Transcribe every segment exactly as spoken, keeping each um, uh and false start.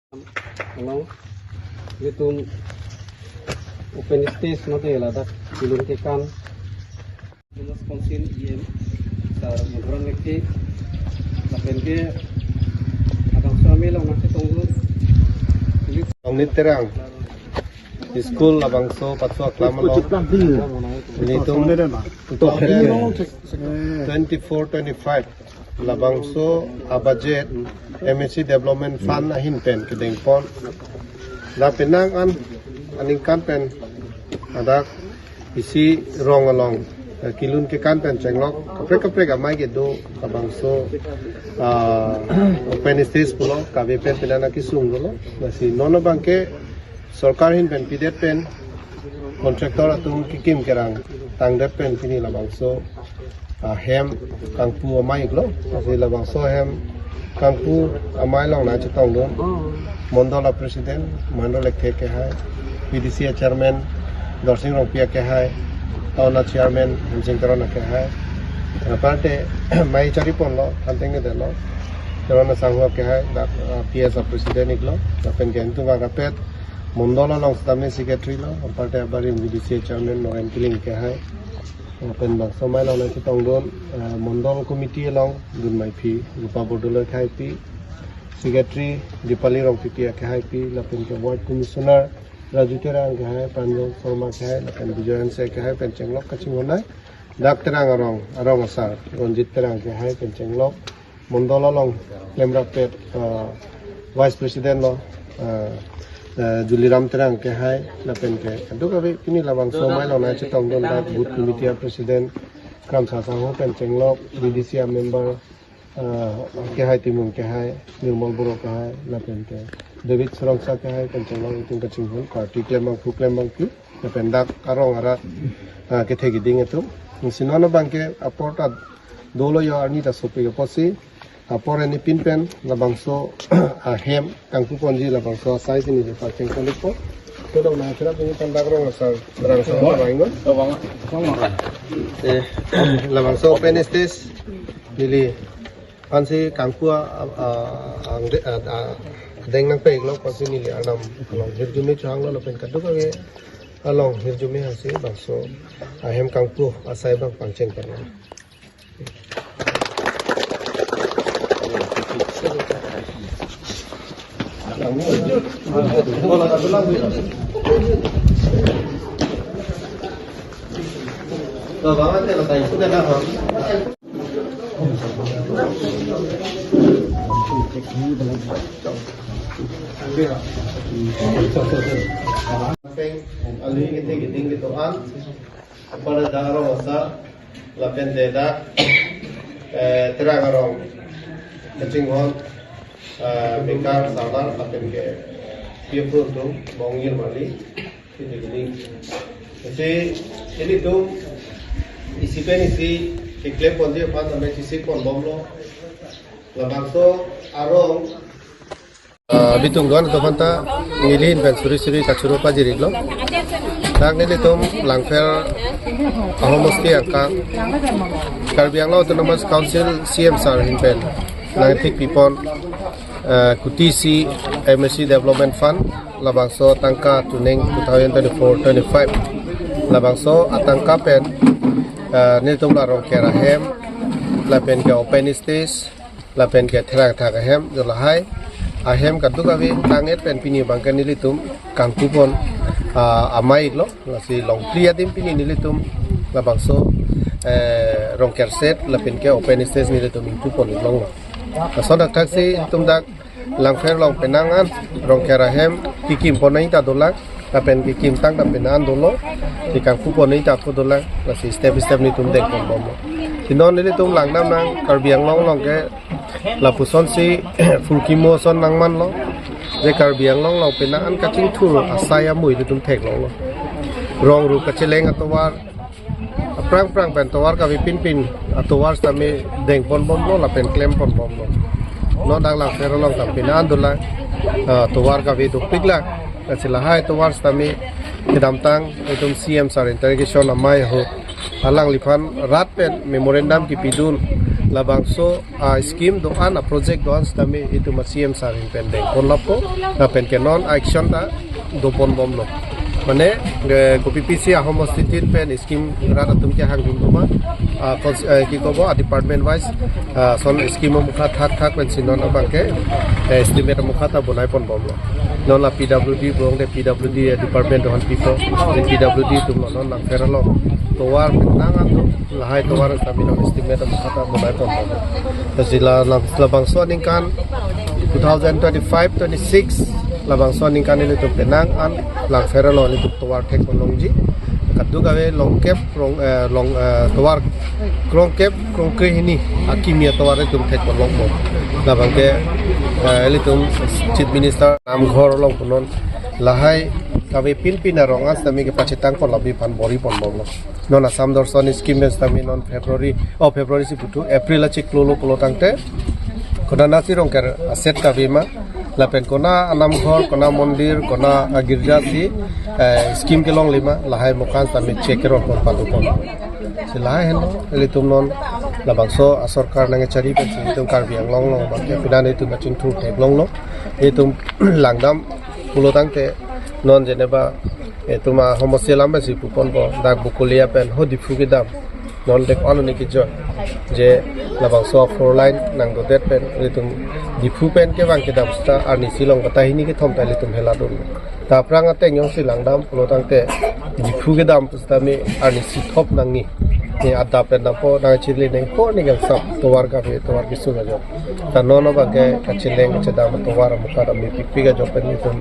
Along, ilitum open stage mate ladak kilun kekan. Autonomous Council E M, Sir Madhuran Lekthe, lapen ke abang suami along nangchetongdun. Ongni Terang. School labangso patso aklam along. Ilitum two thousand twenty-four twenty-five labangso a budget M A C Development Fund ahin pen kedengpon. Lapen nang an aningkan pen adak isi rong along, eh, kilun kekan pen chenglok kaprek kaprek amei kedo labangso, ah, open stage pulo kave pen pinana kisung dolo. Lasi non abangke sorkar ahin pen pidet pen contractor atum kekim kerang tangdet pen pini labangso, ah, hem kangpu amei iklo. Lasi labangso hem kangpu amei along nangchetongdun Mondol a President Mahendra Lekthe akehai, B D C a Chairman Dorsing Rongpi akehai, Town a Chairman Hemsing Teron akehai. Aparte mei chariponlo, thantheng kedetlo. Teron asangho akehai, dak, ah, P S a President iklo, lapen ke ilitum vang rapet Mondol along sitame Secretary lo, aparte abarim B D C a Chairman Noren Killing akehai. Lapen bangso amei along nangchetongdun, ah, Mondol Committee along dunmai phi Rupa Bordoloi akehai pi, Secretary Dipali Rongpipi akehai pi, lapen ke Ward Commissioner Raju Terang akehai, Pranjal Sharma akehai, lapen Bijoy Hanse akehai pen chenglok kachinghon nai. Dak Terang arong, arong asar Ronjit Terang akehai pen chenglok. Mondol along klemrap pet, ah, Vice President lo, ah, ah, Juliram Terang akehai, lapen ke kadokave pini labangso amei along nangchetongdun dak Booth Committee a President Kramsa Sangho pen chenglok, B D C a member, ah, akehai Timung akehai, Nirmal Boro akehai, lapen ke David Sarongsa akehai pen chenglok, itum kachinghon, party klembangphu klembangpi, lapen dak arong arat, ah, kethe keding atum. Lasi non abangke apor ta dolo, yo arni ta sopik apotsi apor arni pin pen labangso ahem kangpuponji labangso asai pini le pacheng kalipo. Kedok nangcherap pini pen dak rong asar rang sa rang ngon. Eh, labangso open stage neli aphansi kangpu a, a, a, angde-, a, a, deng nangpeklo apotsi neli arnam along hirjume chohanglo, lapen kadokave along hirjume hasi bangso ahem kangpu asai abang pangcheng pen. Peng, alui kete kiting ketoan, apar dak arong asar, lapen te dak, eh, Terang arong kachinghon, eh, Mekar Sarlar, lapen ke P F Rutu, Bongir Mali, kete kiting. Lasi ilitum isi pen isi keklemponji aphan tame isi ponbomlo. Labangso arong, ah, bitung do-an atum aphanta neli ahin pen suri suri kachoro pajir iklo. Dak nelitum Langpher ahomosti angkang Karbi Anglong Autonomous Council C M sir ahin pen nangthik pipon, ah, kuti isi M A C Development Fund labangso tangka tuning two thousand twenty-four twenty-five labangso atangka pen, ah, nelitum la Rongker ahem, lapen ke open stage, lapen ke therang thak ahem, jo lahai ahem kadokave tang-et pen pini abangke nelitum kangpupon, ah, amei iklo. Lasi longphli adim pini nelitum labangso, eh, Rongker set lapen ke open stage nelitum ingpupon iklonglo. Lason thakthak si itum dak Langpher along penang an Rongker ahem kekimpon nangji ta dolang, lapen kekim tang ta penang an dolo, kekangpupon nangji ta apot dolang. Lasi step step nelitum dengponbomlo. Lasi non nelitum langdam nang, Karbi Anglong along ke lapusonsi phurkimo ason nangmanlo. Je Karbi Anglong along penang an kachingthur asai amui ilitum theklonglo. Rong ru kacheleng atovar, aphrang phrang pen tovar kave pinpin atovar sitame dengponbomlo lapen klemponbomlo. Non dak Langpher along ta penang an dolang, ah, tovar kave dopiklang. Lasi lahai tovar sitame kedamtang itum C M sir interrogation amei ahut alangliphan rat pen memorandum kepidun, Labangso a scheme do-an, a project do-an sitame itum a C M sir ahin pen dengpon lapo, lapen ke non action ta dopon bomlo. Mane, eh, kopi pisi ahom hospital pen scheme rat atum kehang dun doma, ah, cons-, eh, ki kobo, ah, department wise, ah, son scheme amukha thak thak pensi non abangke, eh, estimate amukha ta bonaipon bomlo. Non la P W D bong de P W D department do-an pipo, de P W D atum lo non Langpher along tovar nang atum lahai tovar sitame non estimate amukha ta bonaipon bomlo. Lasi la nang labangso aningkan two thousand twenty-five twenty-six labangso aningkan ilitum penang an Langpher along ilitum tovar thekpon longji. Kadokave longkep krong, eh, long, eh, tovar krongkep krongkre hini akimi atovar ilitum thekpon longpo. Labangke, eh, ilitum Chief Minister namghor along punon lahai kave pinpin arong an sitame kepachetangpon labi aphan boripon bomlo. Non Assam Darshan scheme pen sitame non February, oh, February si putu, April achiklo lo pulo tangte, konat nasi Rongker aset kave ma, lapen konat anamghor, konat mondir, konat agirja si, eh, scheme kelongle ma, lahai amukhang sitame check keron pon padopon. Si lahai henlo, ilitum non labangso asorkar nangchari pensi itum Karbi Anglong along abangke pini itum kachingthur theklonglo, itum langdam pulo tangte non jeneba itum ahom hospital alam pensi puponpo, dak Bokolia pen ho Diphu kedam. Non dek on ni kejo. Je labangso four lane nangdodet pen ilitum Diphu pen kevang kedam seta arnisi long kata hini kethom ta ilitum heladun. Ta aphrang ateng jongsi langdam pulo tangte Diphu kedam pusitame arnisi thop nangji. Ne adap pen dampo nangchirli nangpo ni gangsam tovar kave tovar kesung ajo. Ta non abangke kacheleng kachedam tovar amukha ta mepikpik ajo pen itum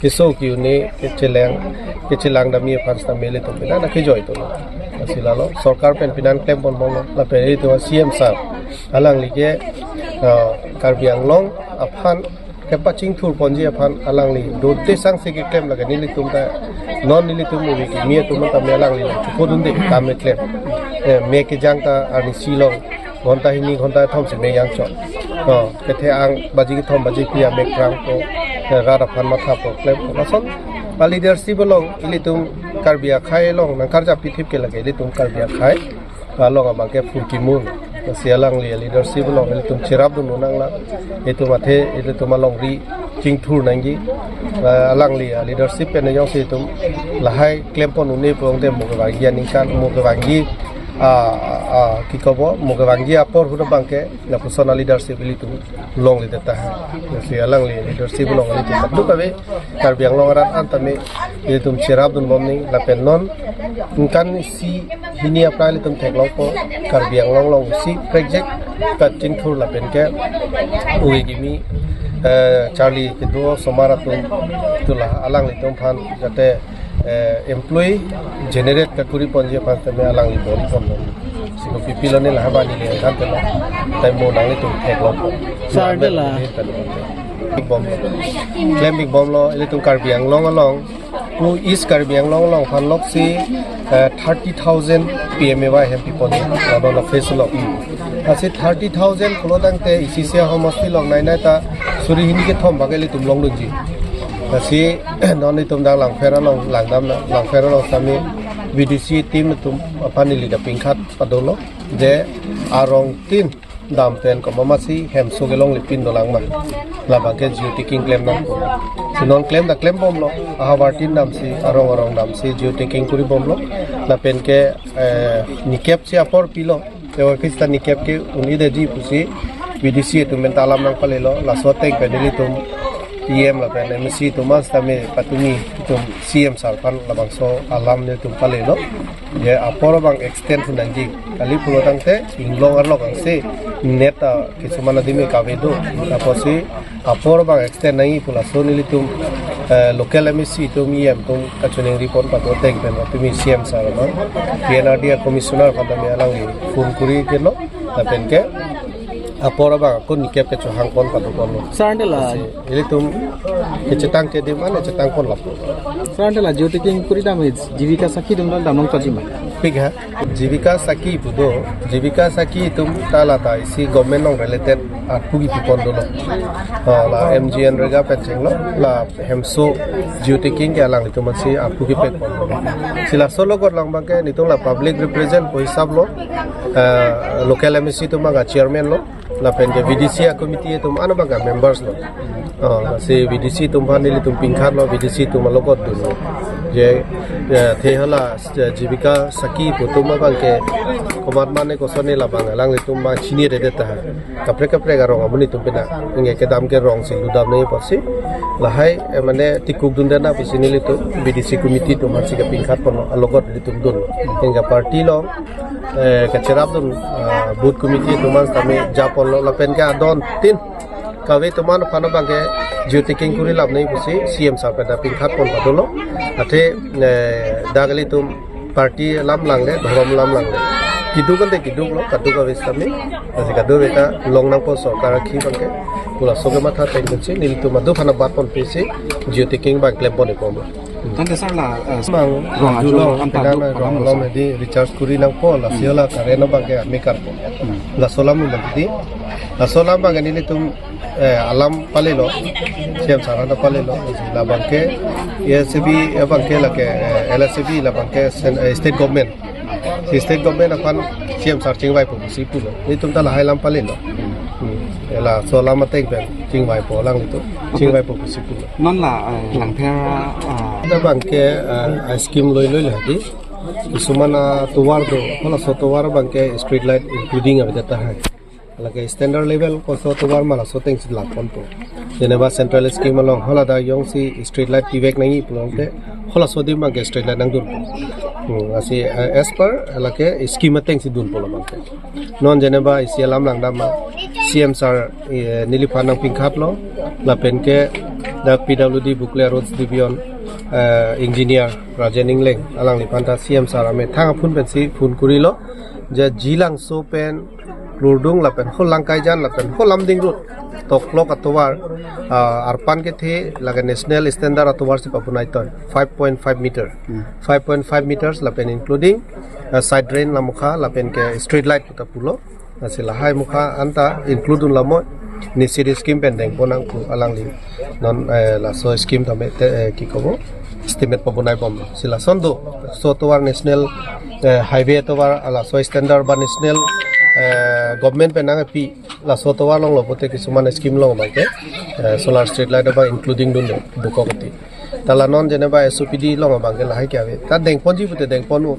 keso ke-un-e kacheleng kachelang damji aphan sitame ilitum pini nangkejoi to. Lasi lalo sorkar pen pini klempon bomlo lapen itum C M sir alangli ke, ah, Karbi Anglong aphan kepachingthur ponji aphan alangli dote sangse keklem lake nelitum ta non nelitum ove kimi atum tame alangli chupodunde kam keklem. Eh, me kejang ta arnisi long ghonta hini ghonta thom si me jangchot. Oh, kethe ang baji kethom baji phli amek prang ko, eh, rat aphan matha po klem ko. Lason a leadership along ilitum Karbi akhei along nangkarjap pithip ke lake ilitum Karbi akhei along abangke phurkimo. Lasi alangli leadership along ilitum cherapdun nanglang. Itum athe ilitum alongri chingthur nangji. Ah, alangli leadership pen jongsi itum lahai klempon un-e pulote mo kevangji aningkan mo kevangji, ah, ah, ki kobo mo kevangji apor ahut abangke lapuson a leadership ilitum longledet tahai. Lasi alangli leadership along ilitum kadokave Karbi Anglong arat an tame ilitum cherapdun bomji lapen non ningkan isi hini aphrang ilitum theklongpo Karbi Anglong along isi project kachingthur lapen ke ove kimi, eh, charli kedo osomar atum tula alanglitum aphan jate, eh, employee generate kakuri ponji aphan tame alangli boripon. Si kopi pilo ne lahaba neli kan tame mo nanglitum theklongpo. Sir, de la. Bomlo. Klempik bomlo ilitum Karbi Anglong along pu East Karbi Anglong along aphan loksi, eh, thirty thousand P M A Y hem pipon. Lado la phase lo. Lasi thirty thousand pulo tangte isi isi ahom hospital along nai nai ta suri hini kethom bak ilitum longdunji. Lasi non itum dak Langpher along langdam na Langpher along sitame V D C team atum aphan neli ta pingkhat padolo je arong tin dam pen komat masi hemso kelongle pin dolang ma. Labangke geotagging klem nangpo. Si non klem ta klem bomlo. Ahavar tin damsi arong arong damsi geotagging kuri bomlo. Lapen ke, eh, nikep si apor pilo. Tewa Krista nikep ke-un-edetji pusi V D C atum pen ta alam nangpalelo. Laso ateng pen nelitum E M lapen M A C atum mas tame patumi itum C M sir aphan labangso alam nelitum palelo. Je apor abang extend thu nangji. Kali pulo tangte inglong arlok angse net ta kisuman adim ke kave do. Apotsi apor abang extend nangji pu laso nelitum, eh, local M A C atum E M atum kachiningri pon pado ateng pen patumi C M sir abang P N R D a commissioner aphan tame alangli phone kuri kelo. Lapen ke apor abang ako nikep kechohang pon pado ponlo. Sir, de la. Ilitum kechetang kedim an chetang pon lapu. Sir, de la geotagging kuri dam Jivika Sakhi atum dam long choji ma? Pik ha. Jivika Sakhi pu do. Jivika Sakhi atum ta la ta isi government along related arpu kipipon dolo. Oh, la MGNREGA pen chenglo, la hemso geotagging ke alanglitum aphansi arpu kipipon dolo. Si laso alogot lang abangke nelitum la public represent pu hisap lo, eh, local MAC atum abangke chairman lo, lapen ke VDC a-committee atum an abangke members lo. Oh, si VDC atum aphan nelitum pingkhat lo, VDC atum alogot dunlo. Je, eh, the hala, eh, Jibika Saki pu atum abangke komat mane kosonne labang alanglitum abang chiniredet tahai. Kaprek kaprek arong amonit atum pina ingke kedam ke rong si ludam nangji apotsi, lahai, eh, mane tikuk dunde nang pusi nelitum VDC committee atum aphansi kepingkhat ponlo, alogot nelitum dun. Ingke party along, eh, kacherap dun, ah, booth committee atum aphan tame japonlo, lapen ke adon tin kave atum aphan abangke geotagging kuri lap nangji pusi CM sir pen ta pingkhat pon padolo. Athe, eh, dak ilitum party alam langle, dhorom alam langle. Keduk ante keduk lo, kadokave sitame. Lasi kadokave ta long nangpo sorkar akhei abangke. Pu laso kematha ateng pensi nelitum adu aphan abat ponpisi geotagging abang klem pon-ikpo. Tangte sir la, eh, Mang rong ajo rong anta kedam duk rong alam along lo, sir. Di recharge kuri nangpo, lasi Hmm. la current abangke amekar po. Hmm. Laso alam abang di. Laso alam abangke nelitum, eh, alam palelo, CM sir aphan ta palelo, labangke ASAB abangke lake, eh, LSAB labangke sen-, eh, state government. Si state government aphan CM sir chingvaipo pusi pulo. Nelitum ta lahai alam palelo. Hmm. Laso alam ateng pen chingvaipo alanglitum. Chingvaipo pusi pulo. Non la, eh, Langpher, ah, Dak abangke, eh, scheme loi loi la di. Kisuman atovar do, halaso atovar abangke street light including avedet tahai. Lake standard level koso atovar ma laso atengsi lap ponpo. Jeneba central scheme along hala dak jongsi street light pivek nangji pulote, halaso adim abangke street light nangdunpo. Hmm, lasi, eh, as per lake scheme atengsi dunpo labangke. Non jeneba isi alam langdam ma, CM sir, eh, neliphan nangpingkhat lo, lapen ke dak PWD Bokalia Roads Division, eh, engineer Rajen Engleng, alangliphan ta CM sir amethang aphun pensi phone kurilo, je Jilangso pen Klurdung lapen ho Langkaijan lapen ho Lumding Road toklok atovar, ah, arpan kethe lake national standard atovar si pabonai toi, five point five meter. Hmm. Five point five meters lapen including, ah, side drain lamukha lapen ke street light pu ta pulo. Lasi lahai mukha anta include dunlamo, ne city scheme pen dengpon nang pu alangli. Non, eh, laso scheme tame te, eh, ki kobo, estimate pabonai bomlo. Si lason do, laso atovar national, eh, highway atovar, ah, laso standard ba national, eh, government pen nangpi, laso atovar along lo pote kisuman scheme along abangke, eh, solar street light abang including dunlo, dokok ti. Ta la non jeneba SOPD along abangke lahai ke ave. Ta dengponji pote dengpon-o.